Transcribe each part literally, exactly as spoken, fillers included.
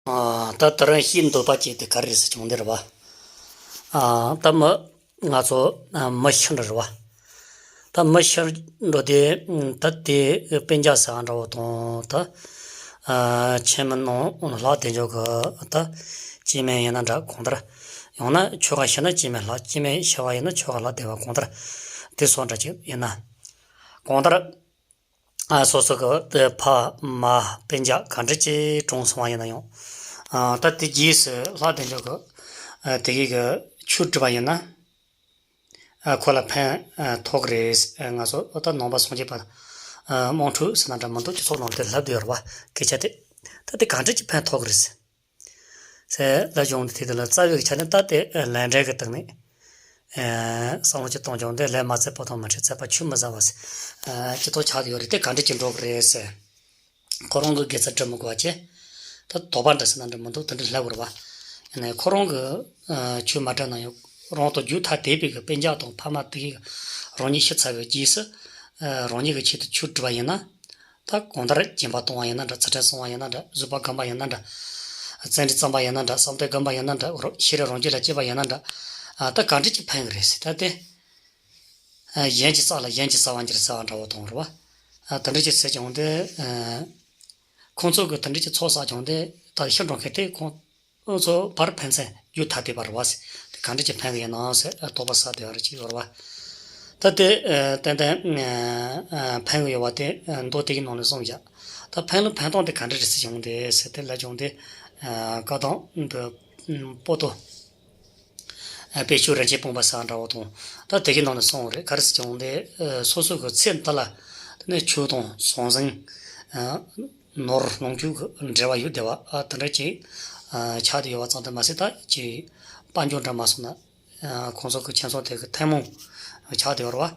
ཨ། ད་དེ་རིང་བཤད་འདོད་པ་ཅིག་དེ་ག་རེ་རེད་ཟེར་བྱུང་དེ་རེད་བ། ཨ། ད་མི་ང་ཚོ་ཨ་མི་ཤི་འགྲོ་རེད་བ། ད་མི་ཤི་འགྲོ་དེ་ད་དེ་སྤུན་ཀྱག་ཟེར་བ་འདྲ་བོ་དང་ད་ཨ་ཁྱིམ་མི་ནང་ལྷག་དེ་འཇོག་གི་ད་སྐྱེ་དམན་ཡིན་ན་འདྲ། གང་ལྟར་ཡང་ན་ཆོལ་ཁ་ཤི་ན་སྐྱེ་དམན་ལྷག། སྐྱེ་དམན་ཤི་བ་ཡིན་ན་ཆོལ་ཁ་ལྷག་དེ་བ། གང་ལྟར་དེ་སོགས་འདྲ་ཅིག་ཡིན་ན། གང་ལྟར། ཨ། སོ་སོ་གི་དེ་ཕ་མ་སྤུན་ཀྱག་ག་འདྲ་ཅིག་གྲོངས་སོང་བ་ཡིན་ན་ཡང་། ཨ། ད་དེ་རྗེས་སུ་ལྷག་དེ་འཇོག་གི་ཨ་དེ་གི་གི་ཆོས་སྒྲུབ་པ་ཡིན་ན། ཨ། ཁོ་ལ་ཕན་ཨ་ཐོགས་ཀྱི་རེད། ཨ། ང་ཚོ་ད་ནང་པ་སངས་རྒྱས་པ་ཨ་དམངས་ཁྲོད་ཟེར་ན་འདྲ་མི་འདུག་སྤྱི་ཚོགས་ནང་དེ་ལབ་བསྡད་ཡོད་རེད་བ། སྐད་ཆ་དེ། ད་དེ་ག་འདྲ་ཅིག་ཕན་ཐོགས་ཀྱི་རེད་ཟེར། ཟེར་ལབ་བྱུང་། དེ་དེ་ལ་རྩ་བའི་ཆ་ནས་ད་དེ་ལས་འབྲས་ཀྱི་སྟེང་ནས། ཨ། བསམ་བློ་ཅིག་གཏོང་བྱུང་། དེ་ལས་མ་བཙལ་ཕོ་དང་མི་འཕྲད། བཙལ་བ་ཆོས་མི་ཟ་བ་ཟེར། ཨ། ཅི་ཐོག་ཆགས་ཡོད་རེད། དེ་ག་འདྲ་ཅིག་འགྲོ་གི་རེད་ཟེར། ཁོ་རང་གི་དགེ་རྩ་སྒྲུབ་མི་དགོས་པ་བྱས། ད་དོགས་པ་འདྲ་ཟེར་ན་འདྲ་མི་འདུག་དེ་འདྲ་ལབ་དགོས་རེད་བ། ཡིན་ནའི་ཁོ་རང་གི་ཨ་ཆོས་མ་སྒྲུབ་ན་ཡང་རང་དང་རྒྱུད་ཐ་དད་པའི་གི་སྤུན་ཀྱག་དང་ཕ་མ་དེ་གིས་རང་ཉིད་ཤི་ཚར་བའི་རྗེས་སུ། ཨ། རང་ཉིད་ཀྱི་ཆེད་དུ་ཆོས་སྒྲུབ་པ་ཡིན་ན། ད་གང་ལྟར་སྦྱིན་པ་གཏོང་བ་ཡིན་ན་འདྲ། ཚུལ་ཁྲིམས་སྲུང་བ་ཡིན་ན་འདྲ། བཟོད་པ་སྒོམ་པ་ཡིན་ན་འདྲ། བརྩོན་འགྲུས་བརྩམ་པ་ཡིན་ན་འདྲ། བསམ་གཏན་སྒོམ་པ་ཡིན་ན་འདྲ། རོ། ཤེས་རབ་རང་རྒྱུད་ལ་སྐྱེས་པ་ཡིན་ན་འདྲ། ཨ། ད་ག་འདྲ་ཅིག་ཕན་གི་རེད་ཟེར། ད་དེ། ཨ། གཞན་གྱི་རྩ་ལ་གཞན་གྱིས་ཟ་བ་འགྱུར་ཟེར་བ་འདྲ་བོ་དང་རེད་བ། ཨ། དེ་འདྲ་ཅིག་ཟེར་བྱུང་སྟེ། ཨ། ཁོང་ཚོ་གིས་དེ་འདྲ་ཅིག་ཚོགས་བསགས་བྱུང་སྟེ། ད་ཤི་འགྲོ་མཁན་དེ་ཁོང་ཚོ་བར་ཕན་ཚུན་རྒྱུད་ཐ་དད་པ་རེད་བ་ཟེར། དེ་ག་འདྲ་ཅིག་ཕན་གི་ཡིན་ནམ་ཟེར། ཨ། དོགས་པ་ཟ་བསྡད་པ་རེ་ཅིག་ཡོད་རེད་བ། ད་དེ། ཨ། ཏན་ཏན་ཨ་ཕན་གི་ཡོད་པ་དེ། ཨ། མདོ་དེ་གི་ནང་ནས་གསུངས་བཞག་ད་ཕན་ལ་ཕན་སྟངས་དེ་ག་འདྲ་རེད་ཟེར་བྱུང་སྟེ་ཟེར། དེ་ལབ་བྱུང་སྟེ། ཨ། བཀའ་གདམས་འདི་པོ་ཏོ། ཨ། དཔལ་ཆོས་རིན་ཆེན་སྤུངས་པ་ཟེར་བ་འདྲ་བོ་དང་། ད་དེ་གི་ནང་ནས་གསུངས་པ་རེད། ག་རེ་ཟེར་བྱུང་སྟེ། ཨ། སོ་སོ་གི་ཚེ་འདི་ལ་དེ་ནས་ཆོས་དང་ཟང་ཟིང་། ཨ། ནོར་ལོངས་སྤྱོད་ཀྱི་འབྲེལ་བ་ཡོད་བསྡད་པ། ཨ། དེ་འདྲ་ཅིག་ཨ། ཆགས་བསྡད་ཡོད་པ་ཙམ་དུ་མ་ཟད། ད་ཅིག་དཔལ་འབྱོར་འདྲ་མ་སོང་ན། ཨ། ཁོང་ཚོ་གི་ཁྱིམ་ཚང་དེ་གི་ཐུན་མོང་ཆགས་བསྡད་ཡོད་རེད་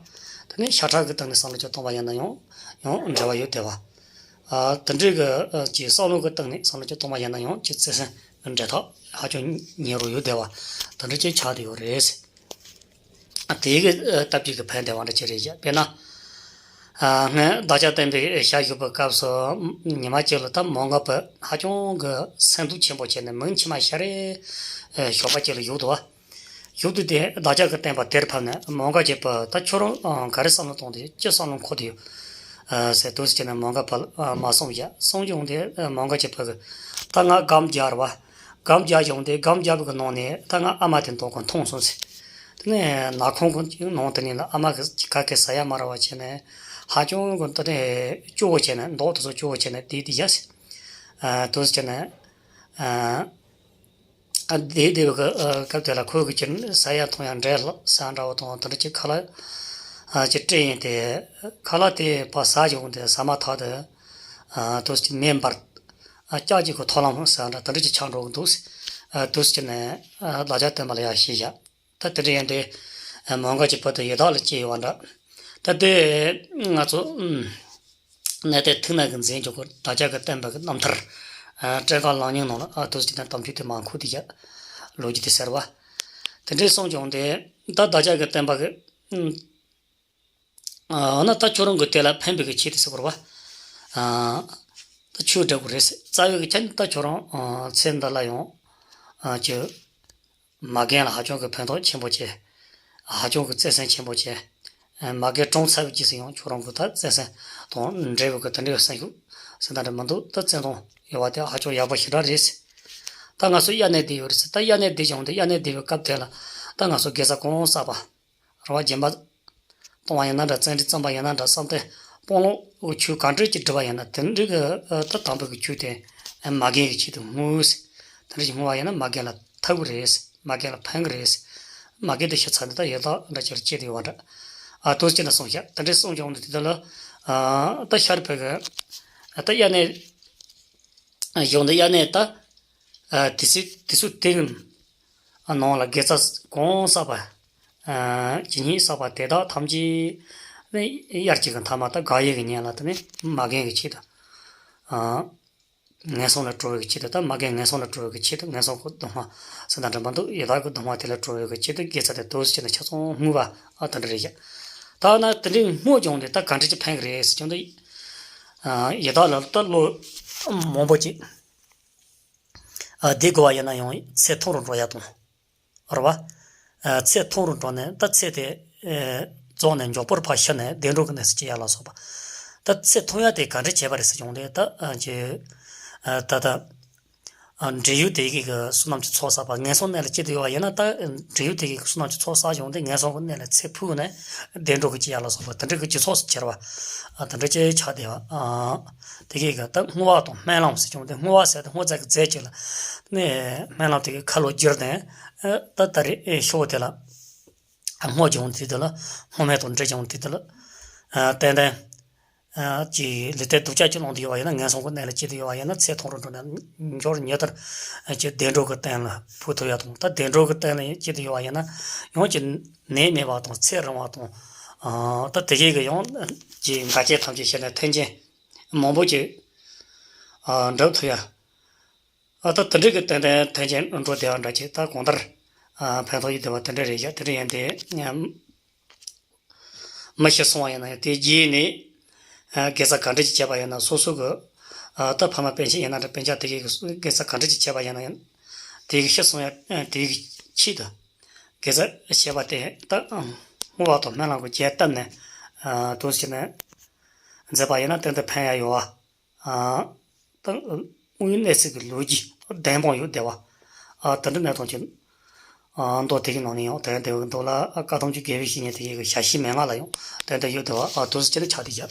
བ། དེ་ནས་ཤ་ཁྲག་གི་སྟེང་ནས་བསམ་བློ་ཅིག་གཏོང་བ་ཡིན་ན་ཡང་ཡང་འབྲེལ་བ་ཡོད་བསྡད་པ། ཨ། དེ་འདྲའི་གི་ཨ་ཅིག་བསམ་བློ་གི་སྟེང་ནས་བསམ་བློ་ཅིག་གཏོང་བ་ཡིན་ན་ཡང་ཅིག་བརྩེ་སེམས་ཀྱི་འབྲེལ་ཐག་ཧ་ཅང་ཉེ་རུ་ཡོད་བསྡད་པ། དེ་འདྲ་ཅིག་ཆགས་བསྡད་ཡོད་རེད། དེའི་གི་སྟབས་ཀྱིས་གི་ཕན་བདེ་བ་འདྲ་ཅིག་རེད་བཞག་དཔེར་ན། ཨ། སྔོན་བདག་ཅག་བསྟན་པའི་ཞལ་བཞུགས་པའི་སྐབས་སུ། ཉི་མ་གཅིག་ལ་ད་མོའུ་འགལ་པ་ཧ་ཅང་གི་སེམས་སྡུག་ཆེན་པོ་བྱས་ནས་མིག་མཆི་མ་ཤར་རེ་ཞོགས་པ་གཅིག་ལ་བཞུགས་འདུག་བ། བཞུགས་དུས་དེ་བདག་ཅག་གི་བསྟན་པ་དེར་ཕབ་ནས། མོའུ་འགལ་གྱི་བུ། ད་ཁྱོད་རང་ག་རེ་བསམ་བློ་གཏོང་དུས། ཅི་བསམ་བློ་འཁོར་དུ་ཡོད། ཨ། ཟེར་དུས་ཙམ་ནས་མོའུ་འགལ་པ་ལ་མར་གསུངས་བཞག་གསུངས་བྱུང་སྟེ་མོའུ་འགལ་གྱི་བུ་གིས། ད་ང་སྒོམ་རྒྱག་རེད་བ། སྒོམ་རྒྱག་བྱུང་སྟེ། སྒོམ་རྒྱག་པའི་གི་ནང་ནས་ད་ང་ཨ་མ་དེ་མདང་དགོང་མཐོང་སོང་ཟེར། དེ་ནས་ནག་ཁུང་གི་ནང་དེ་ནས་ལ་ཨ་མ་གིས་ག་གེ་ཟ་ཡ་མ་རག་པ་བྱས་ནས། ཧ་ཅང་གི་ད་ནས་སྐྱོ་བོ་བྱས་ནས། མདོག་དེ་ཚོ་སྐྱོ་བོ་བྱས་ནས་བསྡད་དེ་བཞག་ཟེར། ཨ། དུས་ཙམ་ནས། ཨ། ཨ། བསྡད་བསྡད་པའི་གི་ཨ་སྐབས་དེ་ལ་ཁོ་གིས་ཅིག་ཟ་ཡ་འཐུང་ཡ་འབྲས་ལ་ཟ་འདྲ་བོ་དང་། དེ་འདྲ་ཅིག་ཁ་ལག་ཨ་ཅིག་སྤྲད་ཡིན་ཏེ། ཁ་ལག་དེ་ཕར་ཟ་བྱུང་སྟེ་ཟ་མ་ཐག་ཏུ། ཨ། དུས་ཙམ་མེ་འབར། ཨ། ལྕགས་ཀྱི་གི་ཐོ་རངས་ཟེར་འདྲ་དེ་འདྲ་ཅིག་ཆགས་འགྲོ་གི་འདུག་ཟེར། ཨ། དུས་ཙམ་ནས་ཨ་བདག་ཅག་བསྟན་པ་ལ་ཡར་བཤད་བཞག་ད་དེ་འདྲ་ཡིན་ཏེ། ཨ། མོའུ་འགལ་གྱི་བུ་དེ་ཡི་དྭགས་ལ་སྐྱེས་ཡོད་པ་འདྲ། ད་དེ་ང་ཚོ་ཨུམ་གནས་བརྟན་ཐུགས་ནང་གི་མཛད་འཇོག་གི་བདག་ཅག་གི་བསྟན་པ་གི་རྣམ་ཐར། ཨ། བཀྲས་མཁར་ལམ་རྙིང་ནང་ལ། ཨ། དུས་ཙམ་ནས་དམ་ཆོས་དེ་མར་འཁོད་དེ་བཞག་ལོ་རྒྱུས་དེ་ཟེར་བ། དེ་འདྲའི་གསུངས་བྱུང་སྟེ། ད་བདག་ཅག་གི་བསྟན་པ་གི་ཨུམ། ཨ། འོ་ན་ད་ཁྱོད་རང་གིས་དེ་ལ་ཕན་པའི་གི་ཆེད་དུ་ཟེར་བ། ཨ། ད་ཆོས་སྒྲུབ་དགོས་རེད་ཟེར། རྩ་བའི་གི་ཆ་ནས་ད་ཁྱོད་རང་ཨ་ཚེ་འདི་ལ་ཡང་ཨ་ཅིག་མ་རྒན་ལ་ཧ་ཅང་གི་ཕན་ཐོགས་ཆེན་པོ་བྱེད། ཧ་ཅང་གི་བརྩེ་སེམས་ཆེན་པོ་བྱེད། ཨ། མ་རྒན་གྲོངས་ཚར་བའི་རྗེས་སུ་ཡང་ཁྱོད་རང་གིས་ད་བརྩེ་སེམས་དང་འབྲེལ་བའི་གི་དེ་འདྲའི་སེམས་ཤུགས་ཟེར་ན་འདྲ་མི་འདུག་ད་བརྩེ་དུང་ཡོད་པ་དེ་ཧ་ཅང་ཡག་པོ་ཞེ་དྲག་རེད་ཟེར། ད་ང་ཚོ་དབྱར་གནས་བསྡད་ཡོད་རེད་ཟེར། ད་དབྱར་གནས་བསྡད་བྱུང་སྟེ། དབྱར་གནས་བསྡད་པའི་སྐབས་དེ་ལ་ད་ང་ཚོ་དགེ་རྩ་གང་བསགས་པ། རེད་བ། སྦྱིན་པ་གཏོང་བ་ཡིན་ན་འདྲ། བརྩོན་འགྲུས་བརྩམས་པ་ཡིན་ན་འདྲ། བསམ་གཏན་སྤོང་ལོ་ཆོས་ག་འདྲ་ཅིག་སྒྲུབ་པ་ཡིན་ན། དེ་འདྲ་གི་ཨ་ད་དམ་པའི་གི་ཆོས་དེ་མ་རྒན་གི་ཆེད་དུ་བསྔོ་ཟེར། དེ་འདྲ་ཅིག་བསྔོ་བ་ཡིན་ན་མ་རྒན་ལ་ཐུག་གི་རེད་ཟེར། མ་རྒན་ལ་ཕན་གི་རེད་ཟེར། མ་རྒན་དེ་ཤི་ཚར་ནས་ད་ཡི་དྭགས་འདྲ་ཅིག་ལ་སྐྱེས་བསྡད་ཡོད་པ་འདྲ། ཨ། དུས་ཅི་ལ་གསུངས་ཤག་དེ་འདྲ་གསུངས་བྱུང་ནས་དེ་དག་ལ། ཨ། ད་ཤར་བོད་གི་ཨ་ད་དབྱར་གནས། ཨ། གཞུང་འདི་དབྱར་གནས་ད། ཨ། དུས་ཚོད་དུས་ཚོད་དེ་གི་ཨ་ནང་ལ་དགེ་རྩ་གང་བསགས་པ། ཨ། ཇི་སྙེད་བསགས་པ་དེ་དག་ཐམས་ཅད་ནི་དབྱར་གཅིག་གི་མཐའ་མ་ད་དགག་དབྱེ་གི་ཉིན་ལ་དེ་ནི་མ་རྒན་གི་ཆེད་དུ། ཨ། ངན་སོང་ལས་གྲོལ་བའི་གི་ཆེད་དུ། ད་མ་རྒན་ངན་སོང་ལས་གྲོལ་བའི་གི་ཆེད་དུ། ངན་སོང་གི་སྡུག་བསྔལ་ཟེར་ན་འདྲ་མི་འདུག་ཡི་དྭགས་ཀྱི་སྡུག་བསྔལ་དེ་ལས་གྲོལ་བའི་གི་ཆེད་དུ་དགེ་རྩ་དེ་དུས་ཕྱིན་ནས་ཆ་ཚང་བསྔོས་པ། ཨ། དེ་འདྲ་རེད་ཤག་ད་ན་དེ་འདྲའི་བསྔོས་བྱུང་སྟེ་ད་ག་འདྲ་ཅིག་ཕན་གི་རེད་ཟེར་བྱུང་སྟེ། ཨ། ཡི་དྭགས་ལ་ད་ལོ་མང་པོ་ཅིག་ཨ་དེ་དགོས་པ་ཡིན་ན་ཡང་ཚེ་ཐུང་རུ་འགྲོ་ཡ་དང་། རེད་བ། ཨ་ཚེ་ཐུང་རུ་འགྲོ་ནས་ད་ཚེ་དེ་ཨེ་རྫོགས་ནས་མགྱོགས་པོར་ཕར་ཤི་ནས་བདེ་འགྲོ་གི་གནས་སུ་སྐྱེ་ཡ་ལ་སོགས་པ། ད་ཚེ་ཐུང་ཡ་དེ་ག་འདྲ་བྱས་པ་རེད་ཟེར་བྱུང་དེ་ད་ཨ་ཅེ་ཨ་ད་ད། ཨ་འབྲེལ་ཡོད་དེ་གའི་གི་བསོད་ནམས་ཀྱི་ཚོགས་བསགས་པ་ངན་སོང་གནས་ལ་སྐྱེ་དུ་ཡོད་པ་ཡིན་ན། ད་འབྲེལ་ཡོད་དེ་གའི་གི་བསོད་ནམས་ཀྱི་ཚོགས་བསགས་བྱུང་སྟེ་ངན་སོང་གི་གནས་ལ་ཚེ་འཕོས་ནས་བདེ་འགྲོ་གི་སྐྱེ་ཡ་ལ་སོགས་པ་དེ་འདྲ་གི་སྤྱི་ཚོགས་སུ་གྱུར་པ། ཨ་དེ་འདྲ་ཅིག་ཆགས་བསྡད་པ། ཨ་དེ་གའི་གི་ད་བསྔོ་བ་དང་སྨོན་ལམ་ཟེར་བྱུང་སྟེ། བསྔོ་བ་ཟེར་ཏེ་བསྔོ་བྱ་གི་རྫས་ཅིག་ལ། ནས་སྨོན་ལམ་དེ་གའི་ཁ་ལོ་བསྒྱུར་ནས་ཨ་ད་ད་རེས་ཨེ་ཤོག་དེ་ལ་བསྔོ་བྱུང་དེ་དེ་ལ་བསྔོ་སྨོན་དང་འབྲེལ་བྱུང་དེ་དེ་ལ་ཨ་ཏན་ཏན། ཨ་ཅིག་ལུས་རྟེན་སྡུག་ཅག་ཅིག་བླངས་ཏེ་ཡོད་པ་ཡིན་ན། ངན་སོང་གི་གནས་ལ་སྐྱེ་དུ་ཡོད་པ་ཡིན་ན། ཚེ་ཐུང་རུ་འགྲོ་ནས་འབྱོར་ཉེ་ལྟར་ཅིག་བདེ་འགྲོ་གི་སྟེང་ལ་འཕོ་ཐུབ་ཡ་དང་། ད་བདེ་འགྲོ་གི་སྟེང་ལ་སྐྱེ་དུ་ཡོད་པ་ཡིན་ན་ཡང་ཅིག་ནད་མེད་པ་དང་ཚེ་རིང་བ་དང་། ཨ་ད་དེ་གའི་གི་ཡང་ཅིག་འགལ་རྐྱེན་ཐམས་ཅད་ཞི་ནས་མཐུན་རྐྱེན་མང་པོ་ཅིག་ཨ་འགྲུབ་ཐུབ་ཡ། ཨ་ད་དེ་འདྲའི་གི་ཏན་ཏན་མཐུན་རྐྱེན་འགྲོ་བདེ་བ་འདྲ་ཅིག་ད་གང་ལྟར་ཨ་ཕན་ཐོགས་ཡོད་བདེ་བ་དེ་འདྲ་རེད་ཡ། དེ་འདྲ་ཡིན་ཏེ། མི་ཤི་སོང་བ་ཡིན་ན་ཡང་དེ་རྗེས་ནས་ཨ་དགེ་རྩ་ག་འདྲ་ཅིག་བྱས་པ་ཡིན་ན། སོ་སོ་གི་ཨ་ད་ཕ་མ་སྤུན་མཆེད་ཡིན་ན་འདྲ། སྤུན་ཆ་དེ་གའི་གི་དགེ་རྩ་ག་འདྲ་ཅིག་བྱས་པ་ཡིན་ན་ཡང་། དེ་གི་ཤི་སོང་ཡ་ཨ་དེ་གི་ཆེད་དུ་དགེ་རྩ་བྱས་པ་དེ་ད་བསྔོ་བ་དང་སྨོན་ལམ་གྱི་རྒྱས་བཏབ་ནས་ཨ་དུས་ཕྱིན་ནས་མཛད་པ་ཡིན་ན་ཏན་ཏན་ཕན་ཡ་ཡོད་བ། ཨ་ད་དངོས་ཡོད་གནས་ཚུལ་གྱི་ལོ་རྒྱུས་བདེན་དཔང་ཡོད་བདེ་བ། ཨ་དེ་འདྲ་གནས་སྟངས་ཀྱི་ཨ་མདོ་དེ་གི་ནང་ནས་ཡང་དེ་དེ་གི་མདོ་ལ་ཨ་བཀའ་གདམས་ཀྱི་དགེ་བའི་བཤེས་གཉེན་དེ་གི་ཞལ་བཞེས་མན་ངག་ལ་ཡང་དེ་འདྲ་ཡོད་བདེ་བ། ཨ་དུས་སུ་ཅི་ནས་ཆགས་བསྡད་ཀྱི།